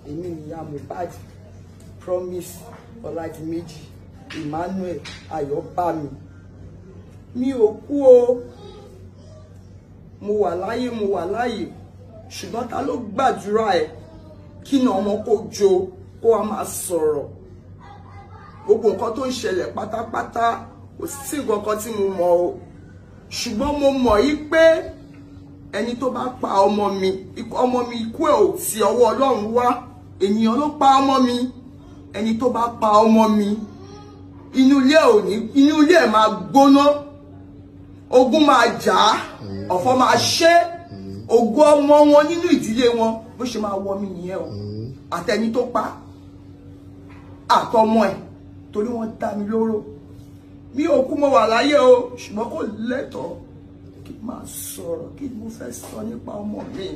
Èmi nìyá Mohbad, Promise Ọládiméjì Emmanuel Ayọ̀bámi. Mi ò kú o, mo wà láyé, mo wà láyé. Ṣùgbọ́n ta ló gbàdúrà ẹ̀ kí ni ọmọ kó jo kó wá máa sọ̀rọ̀? Gbogbo nǹkan tó ń ṣẹlẹ̀ pátápátá kò sí nǹkan kan tí mo mọ̀ o. Ṣùgbọ́n mo mọ̀ yí pé ẹni tó bá pa ọmọ mi, ọmọ mi ikú ẹ̀ ò ti ọwọ́ Ọlọ́run wá. Ènìyàn ló pa ọmọ mi. Ẹni tó bá pa ọmọ mi, inú ilé ò ní, inú ilé ẹ̀ máa gbóná, ogun máa jà á, ọ̀fọ̀ máa ṣe, ògo ọmọ wọn nínú ìdílé wọn bó ṣe máa wọ mi nìyẹn o. Àtẹni tó pa àtọmọ ẹ̀, torí wọ́n dá mi lóró. Mi ò kú, mo wà láyé o, ṣùgbọ́n kò lẹ́tọ̀ọ́ kí n máa sọ̀rọ̀. Kí ni mo fẹ́ sọ nípa ọmọ mi?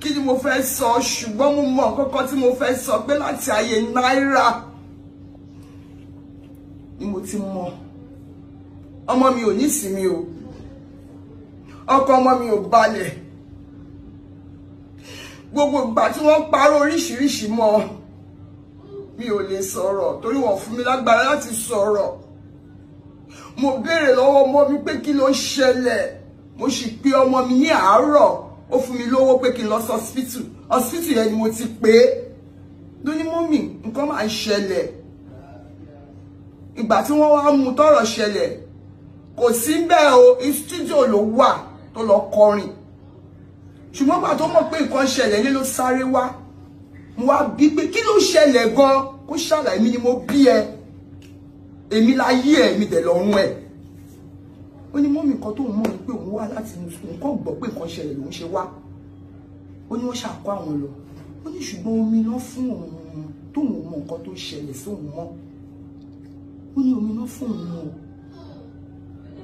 Kí ni mo fẹ́ sọ? Ṣùgbọ́n mo mọ nǹkan tí mo fẹ́ sọ, pé láti ayé náírà ni mo ti mọ ọmọ mi ò ní ìsinmi o, ọkọ ọmọ mi ò balẹ̀. Gbogbo ìgbà tí wọ́n parọ́ oríṣiríṣi mọ́ mi ò lè sọ̀rọ̀ torí wọ́n fún mi lágbára láti sọ̀rọ̀. Mo béèrè lọ́wọ́ ọmọ mi pé kí ló ṣẹlẹ̀. Mo sì pe ọmọ mi ní àárọ̀, ó fún mi lówó pé kí n lọ sí hospital. Hospital yẹn ni mo ti pè é. Ló ní mọ́mì, nǹkan máa ń ṣẹlẹ̀. Ìgbà tí wọ́n wá mú tọ́rọ̀ ṣẹlẹ̀, kò sí bẹ́ẹ̀ o, studio ló wà tó lọ kọrin. Ṣùgbọ́n gbà tó mọ̀ pé nǹkan ṣẹlẹ̀ ní ló sáré wá. Mo wá bí pé kí ló ṣẹlẹ̀ gan, kó ṣàlàyé. Mi ni mo bí ẹ, èmi láyé ẹ, mi dẹ̀ lọ́rùn ẹ. Ó ní mọ́mì, nǹkan tó ń mọ̀ ni pé òun wá láti nǹkan gbọ́ pé nǹkan ṣẹlẹ̀ lòun ṣe wá. Ó ní wọ́n ṣàkó àwọn lọ. Ó ní ṣùgbọ́n omi náà fún òun tóun mọ nǹkan tó ṣẹlẹ̀ sóun mọ́. Ó ní omi náà fún òun o,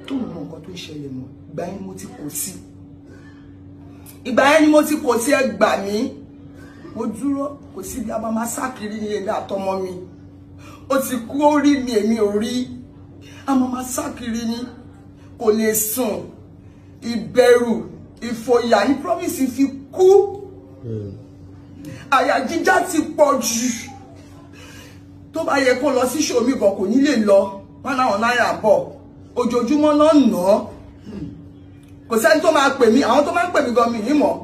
tóun mọ nǹkan tó ṣẹlẹ̀ mọ́. Ìgbà yẹn ni mo ti kò sí. Ìgbà yẹn ni mo ti kò sí. Ẹ gbà mí. Mo dúró, kò sí bí a máa máa sá kiri ní èmi àtọmọ mi. Ó ti kú, ó rí mi, èmi ò rí. A máa máa sá kiri ní, kò lè sùn. Ìbẹ̀rù, ìfòyà ní Promise fi kú. Àyà jíjá ti pọ̀ jù. Tó bá yẹ kó lọ sí ṣòmí gan kò ní lè lọ. Wọn náà náírà bọ̀ ojoojúmọ́ náà nà án. Kò sẹ́ni tó máa pè mí, àwọn tó máa ń pè mí gan mi ní mọ̀.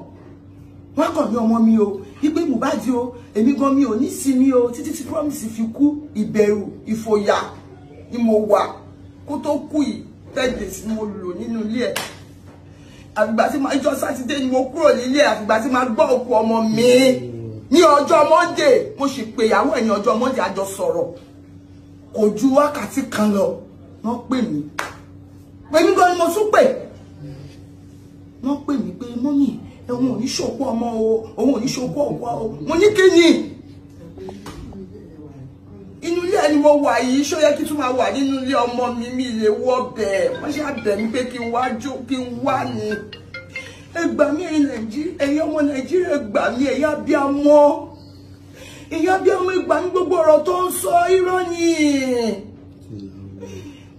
Wọ́n kàn ní ọmọ mi o, wípé Mohbad o, èmi gan mi ò ní sinmi o, títí tí Promise fi kú. Ìbẹ̀rù, ìfòyà ni mo wà kó tó kú yìí. 10 days ni mo lò nínú ilé ẹ̀. Àfìgbà tí máa jọ Sátidé ni mo kúrò nílé ẹ̀. Àfìgbà tí máa gbọ́ òkú ọmọ mi ní ọjọ́ Monday. Mo sì pè ìyàwó ẹ̀ ní ọjọ́ Monday, a jọ sọ̀rọ̀ kò ju wákàtí kan lọ. Wọ́n pè mí, pè mí gan ni mo tún pè. Wọ́n pè mí pé mummy, òun ò ní ṣòkú ọmọ o, òun ò ní ṣòkú ọ̀pọ̀ o. Mo ní kí ni? Inú ilé ẹni mo wà yìí, ṣó yẹ kí tún máa wà nínú ilé ọmọ mi? Mi lè wọ bẹ́ẹ̀. Wọ́n ṣe àbẹ̀ mí pé kí n wá jó, kí n wá ní. Ẹ gbà mí, ẹ̀yin Nàìjíríà, ẹ̀yin ọmọ Nàìjíríà, ẹ gbà mí. Ẹ̀yin abiyamọ, ẹ̀yin abiyamọ, ẹ gbà mí. Gbogbo ọ̀rọ̀ tó ń sọ, irọ́ ni.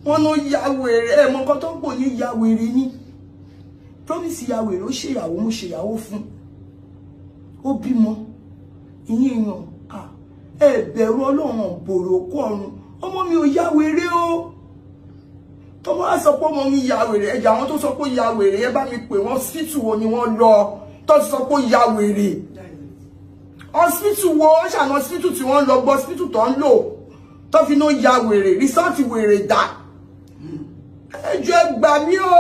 Wọ́n ló ya wèrè. Ẹ̀ mọ nǹkan tó ń pò ní ya wèrè ni. Promise ya wèrè. Ó ṣèyàwó, mo ṣèyàwó fún, ó bímọ. Ìyẹn èèyàn, ẹ bẹ̀rù Ọlọ́run, bòrò òkú ọ̀run. Ọmọ mi ò ya wèrè o. Tọmọ á sọ pé ọmọ mi ya wèrè, ẹjà àwọn tó sọ pé ya wèrè, ẹ bá mi pè wọ́n. Hospital wo ni wọ́n lọ tó ti sọ pé ya wèrè? Hospital wo? Wọ́n ṣàna hospital tí wọ́n lọ gbọ́, hospital tó ń lò tó fi ní ó ya wèrè, result wèrè dà? Ẹ jọ̀ọ́, ẹ gbà mí o,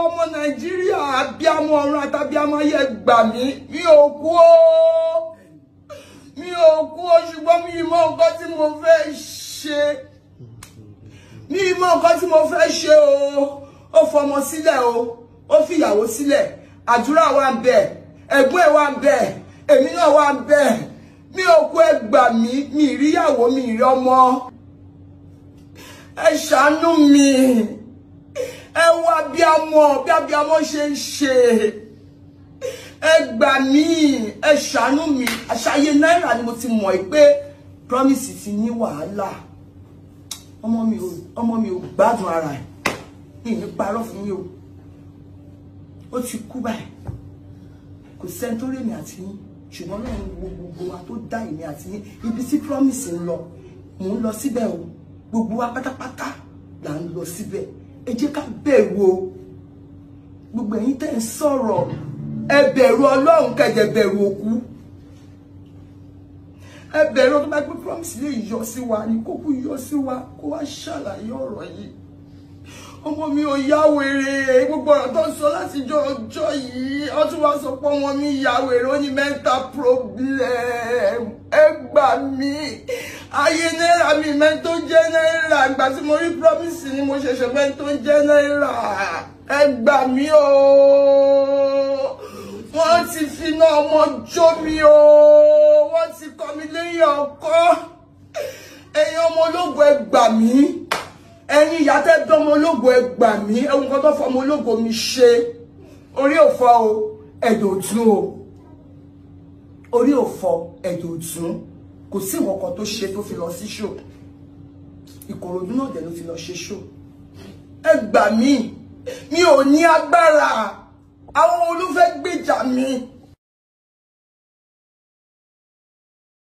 ọmọ Nàìjíríà, abíamọ ọ̀run àtàbíamọ ayé, ẹ gbà mí. Mi ò kú o, mi ò kú o, ṣùgbọ́n mi mọ nǹkan tí mo fẹ́ ṣe, mi mọ nǹkan tí mo fẹ́ ṣe o. Ó fọmọ sílẹ̀ o, ó fìyàwó sílẹ̀. Àdúrà wà ń bẹ, ẹ̀gbọ́n ẹ̀ wà ń bẹ, èmi náà wà ń bẹ. Mi ò kú, ẹ gbà mí. Mi ìríyàwó, mi ìrí ọmọ. Ẹ ṣàánú mi. Ẹ wá bí amọ bí abiyamọ ṣe ń ṣe. Ẹ gbà mí, ẹ ṣàánú mi. Àṣàyè náírà ni mo ti mọ̀ pé Promise ti ní wàhálà. Ọmọ mi ò gbádùn ara ẹ̀. Mi ní parọ́ fún yín o. Ó ti kú báyìí, kò sẹ́ni tó rèmi àti yín. Ṣùgbọ́n Ọlọ́run wo gbogbo wa tó dá èmi àti yín. Ibi tí Promise ń lọ, mò ń lọ síbẹ̀ o. Gbogbo wa pátápátá là ń lọ síbẹ̀. Ẹ jẹ́ ká bẹ̀rù o. Gbogbo ẹ̀yin tẹ́ ń sọ̀rọ̀, ẹ bẹ̀rù Ọlọ́run, kẹ̀dẹ̀ bẹ̀rù òkú. Ẹ bẹ̀rù ọdún bá gbé Promise lè yọ sí wa ni kókó yọ sí wa kó wá ṣàlàyé ọ̀rọ̀ yìí. Ọmọ mi ò yá wèrè, gbogbo ọ̀rọ̀ tó ń sọ láti jọ ọjọ́ yìí, ó tún wá sọ pé ọmọ mi yá wèrè, ó ní mental problem. Ẹ gbà mí, ayé náírà mi mẹ́tò jẹ́ náírà. Ìgbà tí mo rí Promise ni mo ṣẹ̀ṣẹ̀ mẹ́tò jẹ́ náírà. Ẹ gbà mí o, wọ́n ti finá ọmọ jó mi o, wọ́n ti kọ́ mi lẹ́yìn ọkọ. Ẹ̀yin ọmọ ológo, ẹ gbà mí. Ẹ̀yin ìyá tẹ́ bí ọmọ ológo, ẹ gbà mí. Ẹ̀wọ̀n kan tó fọmọ ológo mi ṣe. Orí ò fọ́ o, ẹ̀dọ̀ tún o. Orí ò fọ́, ẹ̀dọ̀ tún. Kò sí nǹkan kan tó ṣe tó fi lọ sí ṣò. Ìkòròdú náà dẹ̀ ló ti lọ ṣe ṣò. Ẹ gbà mí, mi ò ní agbára. Àwọn olùfẹ́ gbèjà mi.